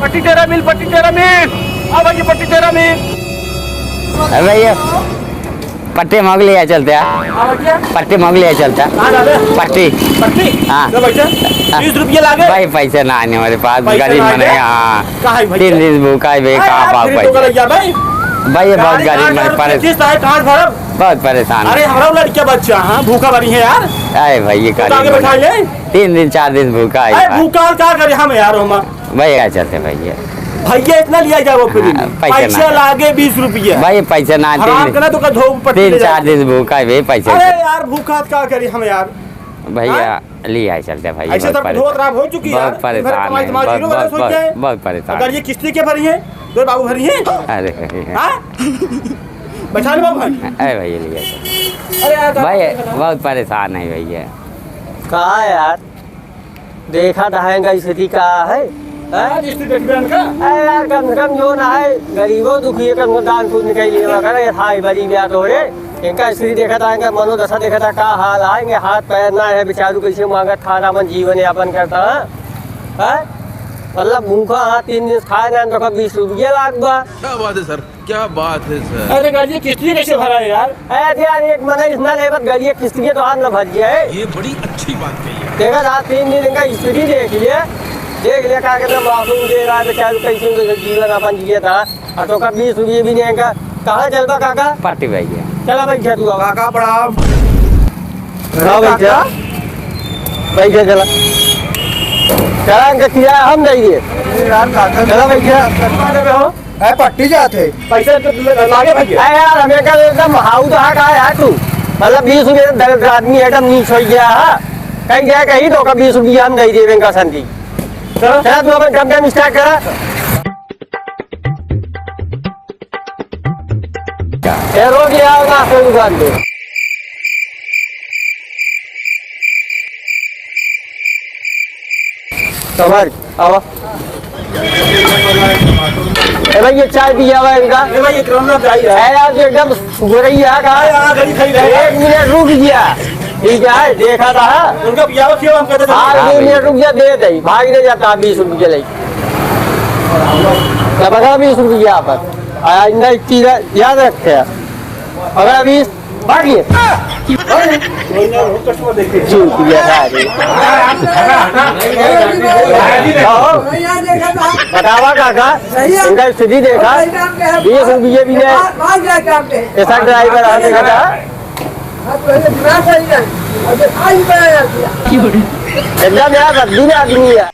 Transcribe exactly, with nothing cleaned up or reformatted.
पट्टी तेरह मील, पट्टी तेरह मील। आ भैया, पट्टी तेरह मील। अरे भैया, पट्टी मांग लिया चलते हैं। हाँ भैया। पट्टी मांग लिया चलता है। कहाँ जाबे? पट्टी। पट्टी? हाँ। तो भैया, हाँ। बीस रुपया लागे। भाई, पैसे ना आने हमारे पास, पैसे गरीब ना आने? मने, हाँ। कहाँ है भैया? तीन दिन भूखा है भाई, अरे कहाँ यार, पाओ फिर तो पैसे? गलत जा भाई। भाई, ये बहुत गाड़ी गरीब का मने, परेशान। किस्त है, कहाँ भरब? बहुत परेशान अरे, है। हमरा लड़किया बच्चा, हाँ, भूखा बड़ी है यार। अरे भाई, ये तो आगे गरीब बैठा मने। ले। तीन दिन, चार दिन भूखा है अरे, यार। भूखा का करे हम यार, हम। भाई, क्या चलते भैया? भैया, इतना लिया जाओ फ्री में। हाँ, पैसा पैसा ना। लागे बीस रुपया। भाई, पैसा ना, हराम तीन, करना तो का धो पट्टी तीन ले चार जाओ। दिन भूखा है भाई, पैसा अरे से। यार, भूखा का करी हम यार? भैया, हाँ? लिया चलते भैया, ऐसे बहुत तो परेशान। धोत राब हो चुकी बहुत यार। परेशान मेरे कमाई है, धमाई बहुत, जीरो बैलेंस बहुत, हो जाए। बहुत परेशान अगर है। ये किस्ती के भरी है, तो बाबू भरी है? अरे, हाँ? बैठा ले बाबू भाई। अरे भैया, लिया चलते। अरे यार, भाई, बहुत परेशान है भैया। का यार? देखा तो है इनका स्थिति का है, हैं? आज स्थिति देखबे इनका। अरे यार, कम से कम जो ना है, गरीबो दुखी है, कम से कम दान पुण्य कर लिए, मगर ये था, ये बड़ी ब्याह तो रे। इनका स्थिति देखा था, इनका मनोदशा देखा था, का हाल है, इनके हाथ पैर ना है, बेचारू कैसे मांगत खाना, अपन जीवन यापन करता है, हैं? मतलब भूखा हाथ तीन दिन खाए ना, तो का बीस रुपया लाग बा। क्या बात है सर? क्या बात है सर? अरे गाड़िया किस्ती कैसे भरा है यार? अरे यार, एक महीना इतना लेबत गाड़िया किस्ती के तो आज न भर गया है। ये बड़ी अच्छी बात कही है। देखा था, तीन दिन इनका स्थिति देख लिए, देख लिया का कहते मासूम दे रहा है बेचारू, कैसे उनके जीवन अपन जिया था। और तो का बीस रुपये भी नहीं इनका, कहाँ चलबा काका? पार्टी भाई है। चला भाई, जा तू अब। काका प्रणाम। हाँ भाई, जा। भाई, जा, चला। चला, इनका किराया हम दे दिए। यार, काका चला भाई, जा। ए, पट्टी जात है। पैसा तो ल-, लागे भैया। ए यार, हमें कल एकदम हाउ तो हाक आया तू। मतलब, बीस रुपये दर्द आदमी एकदम नीच हो गया है। कहीं गया कहीं तो का बीस रुपया हम दे देवे इनका संदी। चलो। चला, तू अपन टमटम स्टार्ट करा। ए, रोक लिया होगा आपको दुकान पे। कमर, आवा। ए भाई, ये चाय पिया हुआ है इनका। ए भाई, ये कोरोना चाय है। ए यार, ये एकदम सुगरई है का? हाँ, हाँ, गली खड़ी है। एक मिनट रुक गया। ठीक है, देखा था। उनका पियावा पियो, हम कहते थे। हाँ, हाँ, दो भाई। मिनट रुक गया, दे दे। भाग नहीं जाता, बीस रुपये ले। तो बता बीस रुपये पर। आ, इनका एक चीज याद रखे। अगर बीस भागिए। चूतिया सारे। बतावा काका, इनका स्थिति देखा, बीस रुपये भी नहीं। ऐसा ड्राइवर आ देखा था। एकदम यार, रद्दी आदमी है।